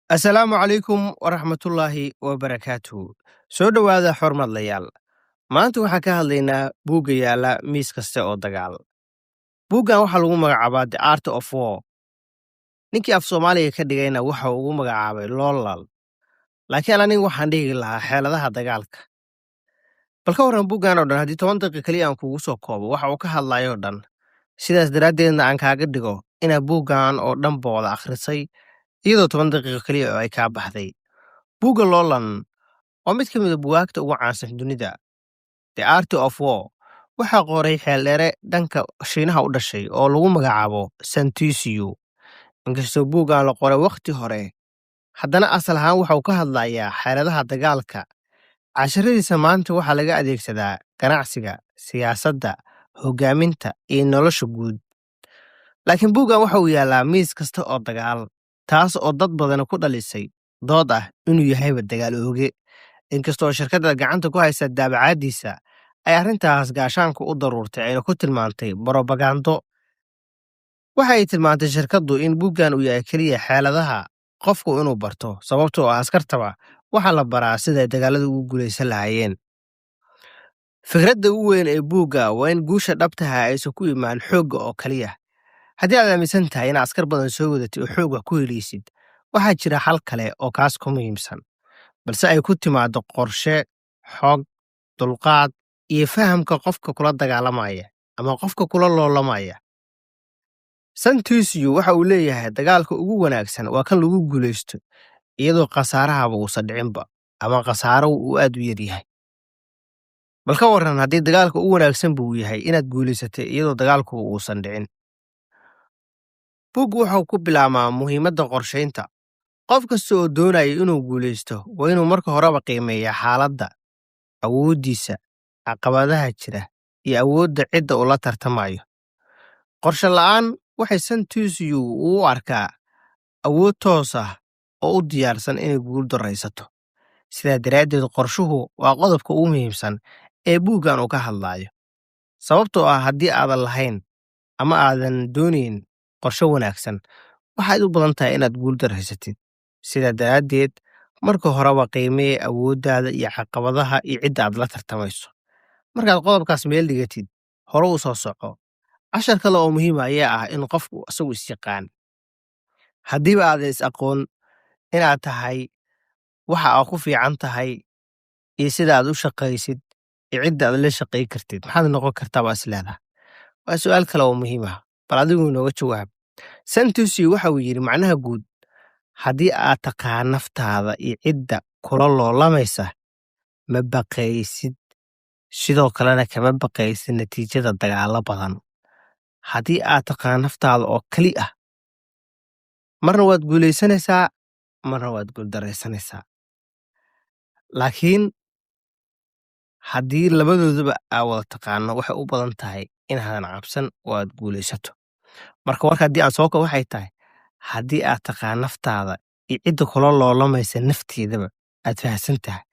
Asalaamu calaykum waraxmatullaahi wabarakaatuhu. Soo dhowaada, xormadlayaal. Maanta waxaan ka hadlaynaa buugga yaalla miis kasta oo dagaal. Buuggan waxaa lagu magacaabaa The Art of War. Ninkii af Soomaaliga ka dhigayna waxa uu ugu magacaabay Loolal, laakiin aniga waxaan dhihi lahaa xeeladaha dagaalka. Bal ka warran buuggan oo dhan haddii 10 daqiiqo keliya aan kugu soo koobo waxa uu ka hadlayo dhan, sidaas daraaddeedna aan kaaga dhigo inaad buuggan oo dhan ba wada akhrisay iyadoo 10 daqiiqo keliya oo ay kaa baxday? Buugga Loolan waa mid ka mid a buugaagta ugu caansan dunida. The Art of War waxaa qoray xeeldheere dhanka Shiinaha u dhashay oo lagu magacaabo Sun Tzu. Inkastoo buuggan la qoray wakhti hore, haddana asal ahaan waxa uu ka hadlayaa xeeladaha dagaalka. Casharadiisa maanta waxaa laga adeegsadaa ganacsiga, siyaasadda, hoggaaminta iyo nolosha guud. Laakiin buuggan waxa uu yaallaa miis kasta oo dagaal, taas oo dad badan ku dhalisay dood ah inuu yahayba dagaal ooge, inkastoo shirkadda gacanta ku haysa daabacaaddiisa ay arrintaas gaashaanka u daruurtay, ayna ku tilmaantay borobagando. Waxa ay tilmaantay shirkaddu in buuggan uu yahay keliya xeeladaha qofku inuu barto, sababtoo ah askartaba waxaa la baraa sida ay dagaalada ugu guulaysan lahaayeen. Fikradda ugu weyn ee buugga waa in guusha dhabtaha aysan ku imaan xoogga oo kaliya. Haddii aad aaminsan tahay in askar badan soo wadatay oo xoog wax ku helaysid, waxaa jira xal kale oo kaas ku muhiimsan, balse ay ku timaaddo qorshe, xog, dulqaad iyo fahamka qofka kula dagaalamaya ama qofka kula loolamaya. Sun Tzu waxa uu leeyahay dagaalka ugu wanaagsan waa kan lagu guulaysto iyadoo khasaarahaba uusan dhicinba ama khasaaro uu aad u yar yahay. Bal ka warran haddii dagaalka ugu wanaagsan buu yahay inaad guulaysatay iyadoo dagaalku uusan dhicin? Buuggu wuxuu ku bilaabmaa muhiimadda qorshaynta. Qof kasta oo doonaya inuu guulaysto waa inuu marka horeba qiimeeyaa xaaladda, awooddiisa, caqabadaha jira iyo awoodda cidda uu la tartamayo. Qorshe la'aan waxay Sun Tzu u arkaa awood toos ah oo u diyaarsan inay guul daraysato. Sidaa daraaddeed, qorshuhu waa qodobka ugu muhiimsan ee buuggan uu ka hadlayo. Sababtoo ah haddii aadan lahayn ama aadan doonayn qorshe wanaagsan, waxaad u badan tahay inaad guul daraysatid. Sidaa daraaddeed, marka horeba qiimee awooddaada iyo caqabadaha iyo cidda aad la tartamayso. Markaad qodobkaas meel dhigatid, hore u soo soco. Cashar kale oo muhiim ah ayaa ah in qofku isagu is yaqaan. Haddiiba aadan is aqoon inaad tahay, waxa aad ku fiican tahay iyo sida aad u shaqaysid iyo cidda aad la shaqay kartid, maxaad noqon kartaa baa is leedahay? Waa su'aal kale oo muhiim ah. Bal adigu inooga jawaab. Sun Tzu waxa uu yidhi macnaha guud: haddii aad taqaan naftaada iyo cidda kula loolamaysa, ma baqaysid, sidoo kalena kama baqaysid natiijada dagaallo badan. Haddii aad taqaan naftaada oo keli ah, marna waad guulaysanaysaa, marna waad guuldaraysanaysaa. Laakiin haddii labadoodaba aad wada taqaano, waxay u badan tahay inaadan cabsan oo aad guulaysato. Marka warka haddii aan soo ko waxay tahay, haddii aad taqaan naftaada iyo cidda kula loolamaysa nafteedaba aad fahamsan tahay,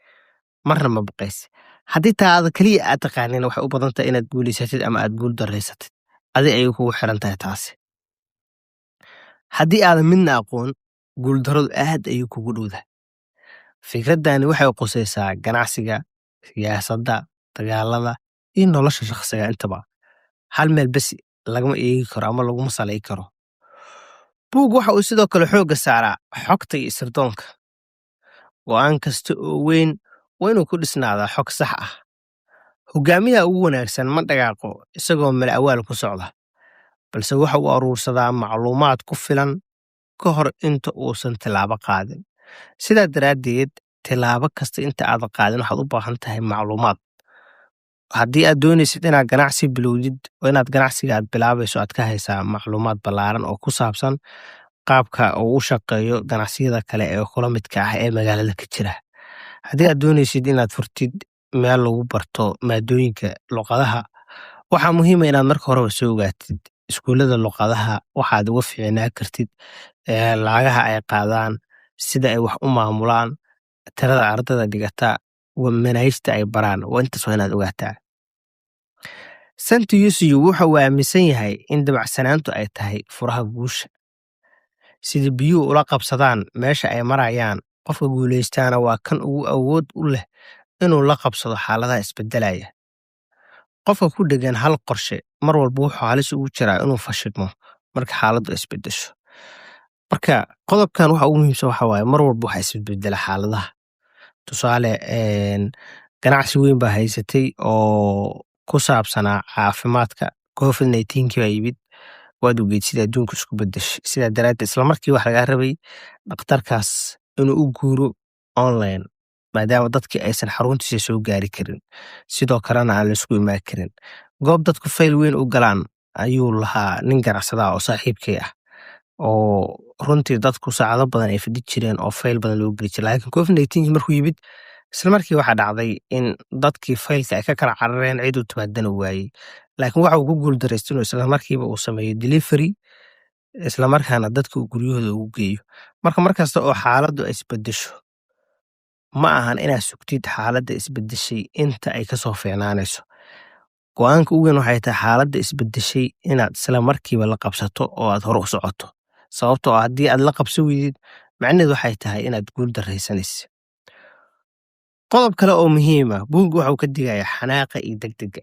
marna ma baqaysid. Haddii taada keliya aad taqaanin, waxay u badan tahay inaad guulaysatid ama aad guul daraysatid. Adi ayay kugu xiran tahay taasi. Haddii aadan midna aqoon, guuldarradu aad ayay kugu dhowdahay. Fikraddani waxay qusaysaa ganacsiga, siyaasadda, dagaalada iyo nolosha shakhsiga intaba. Hal meel bes lagama eegi karo ama laguma salay karo. Buug waxa uu sidoo kale xoogga saaraa xogta iyo sirdoonka. Go'aan kasta oo weyn waa inuu ku dhisnaadaa xog sax ah. Hogaamiyaha ugu wanaagsan ma dhaqaaqo isagoo mala awaal ku socda, balse waxa uu aruursadaa macluumaad ku filan ka hor inta uusan tilaabo qaadin. Sidaa daraaddeed, tilaabo kasta inta aadan qaadin waxaad u baahan tahay macluumaad. Haddii aad doonaysid inaad ganacsi bilowdid, waa inaad ganacsiga aad bilaabayso aad ka haysaa macluumaad ballaaran oo ku saabsan qaabka uu u shaqeeyo ganacsiyada kale ee kula midka ah ee magaalada ka jira. Haddii aad doonaysid inaad furtid meel lagu barto maadooyinka luqadaha, waxaa muhiim ah inaad marka horeba soo ogaatid iskuulada luqadaha, waxaad uga fiicnaa kartid, lacagaha ay qaadaan, sida ay wax u maamulaan, tirada ardada dhigata, manaahijta ay baraan. Waa intaas waa inaad ogaataa. Sun Tzu wuxa uu aaminsan yahay in dabacsanaantu ay tahay furaha guusha. Sida biyuhu ula qabsadaan meesha ay marayaan, qofka guulaystaana waa kan ugu awood u leh inuu la qabsado xaaladaha isbedelaya. Qofka ku dhegan hal qorshe mar walba wuxuu halis ugu jiraa inuu fashilmo marka xaaladdu isbedesho. Marka qodobkan waxa ugu muhiimsan waxa waaye, mar walba waxa isbedbedela xaaladaha. Tusaale, ganacsi weyn baa haysatay oo ku saabsanaa caafimaadka. COVID-19 baa yimid, waad ogeyd sida adduunka isku bedeshay. Sidaa daraaddeed, isla markii waxa lagaa rabay dhakhtarkaas inuu u guuro online, maadaama dadkii aysan xaruntiisa soo gaari karin, sidoo kalena aan la isku imaan karin. Goob dadku fayl weyn u galaan ayuu lahaa nin ganacsada ah oo saaxiibkay ah, oo runtii dadku saacado badan ay fadhi jireen oo fayl badan loo geli jiray. Laakiin COVID-19 markuu yimid, isla markii waxaa dhacday in dadkii faylka ay ka kala carareen, cid u timaadana waayey. Laakiin waxa uu ku guuldareystay inuu isla markiiba uu sameeyo delivery, isla markaana dadka uu guryahooda ugu geeyo. Marka markasta oo xaaladdu ay isbedesho, ma ahan inaad sugtid xaaladda isbedeshay inta ay kasoo fiicnaanayso. Go'aanka ugu weyn waxay tahay xaaladda isbedeshay inaad isla markiiba la qabsato oo aad hore u socoto, sababtoo ah haddii aad la qabsan weydid, macnaheedu waxay tahay inaad guul daraysanaysa. Qodob kale oo muhiim ah, buugga waxa uu ka digayaa xanaaqa iyo degdega.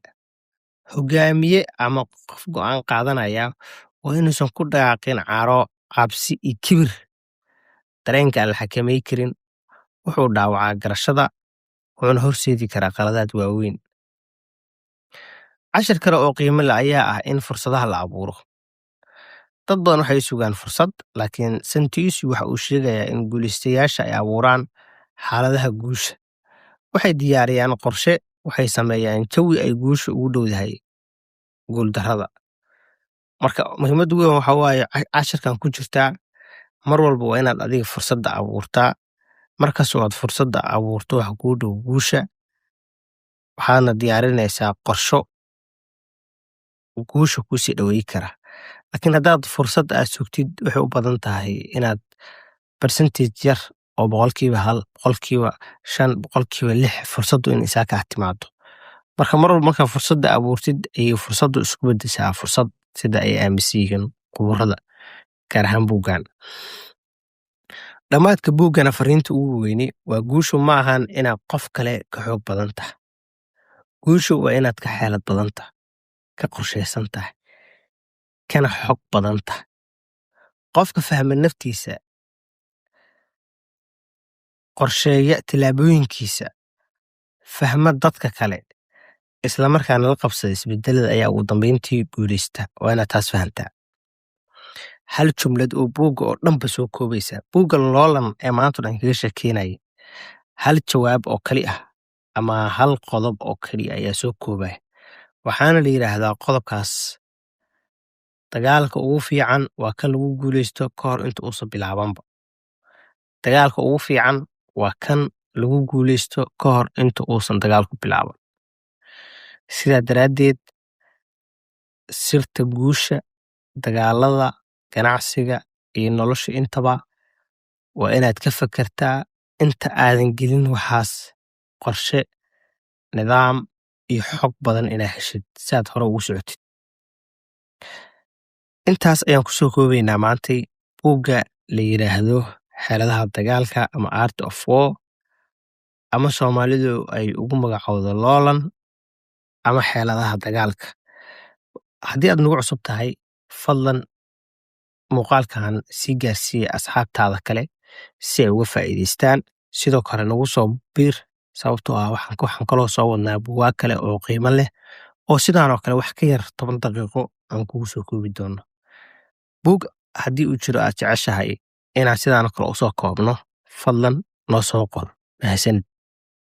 Hogaamiye ama qof go'aan qaadanaya waa inuusan ku dhaqaaqin caro, cabsi iyo kibir. Dareenka aan la xakamay karin wuxuu dhaawacaa garashada, wuxuuna horseedi karaa qaladaad waaweyn. Cashar kale oo qiimo leh ayaa ah in fursadaha la abuuro. Dad badan waxay sugaan fursad, laakiin Sun Tzu waxa uu sheegayaa in guulaystayaasha ay abuuraan xaaladaha guusha. Waxay diyaariyaan qorshe, waxay sameeyaan jawi ay guusha ugu dhowdahay guuldarrada. Marka muhiimadda ugu weyn waxa waaye cashirkan ku jirtaa, mar walba waa inaad adiga fursadda abuurtaa. Markastoo aad fursadda abuurto, waxa kuu dhow guusha, waxaadna diyaarinaysaa qorsho guusha kuusii dhowey kara. Laakiin haddaad fursad aad sugtid, waxay u badan tahay inaad percentage yar oo 1%, 5%, 6% fursaddu in isaa kaa timaado. Marka mar walba markaa fursadda abuurtid ayay fursaddu isku beddeshaa fursad, sida ay aaminsan yihiin khuburada, gaar ahaan buuggan. Dhammaadka buuggana, fariinta ugu weyni waa: guushu ma ahan inaad qof kale ka xoog badan tahay. Guushu waa inaad ka xeelad badan tahay, ka qorshaysan tahay, kana xog badan tahay. Qofka fahma naftiisa, qorsheeya tillaabooyinkiisa, fahma dadka kale, isla markaana la qabsada isbedelada ayaa ugu dambeyntii guuleysta. Waa inaad taas fahantaa. Hal jumlad oo buugga oo dhanba soo koobaysa, buugga Loolan ee maanta dhan kaga sheekeynaya, hal jawaab oo kali ah ama hal qodob oo kaliya ayaa soo koobaya. Waxaana la yidhaahdaa qodobkaas: dagaalka ugu fiican waa kan lagu guuleysto ka hor inta uusan bilaabanba. Dagaalka ugu fiican waa kan lagu guuleysto ka hor inta uusan dagaalku bilaaban. Sidaa daraaddeed, sirta guusha dagaalada, ganacsiga iyo nolosha intaba waa inaad ka fekertaa inta aadan gelin waxaas qorshe, nidaam iyo xog badan inaad heshid si aad hore ugu socotid. Intaas ayaan kusoo koobaynaa maantay buugga la yidhaahdo Xeeladaha Dagaalka ama Art of War, ama Soomaalidu ay ugu magacowdo Loolan ama Xeeladaha Dagaalka. Haddii aad nagu cusub tahay, fadlan muuqaalkan sii gaarsiiya asxaabtaada kale si ay uga faa'iidaystaan. Sidoo kale nagu soo biir, sababtoo ah waxaan kaloo soo wadnaa buugaag kale oo qiimo leh oo sidaan oo kale wax ka yar 10 daqiiqo aan kugu soo koobi doono. Buug haddii uu jiro aad jeceshahay inaan sidaan oo kale usoo koobno, fadlan noo soo qor. Mahadsanid.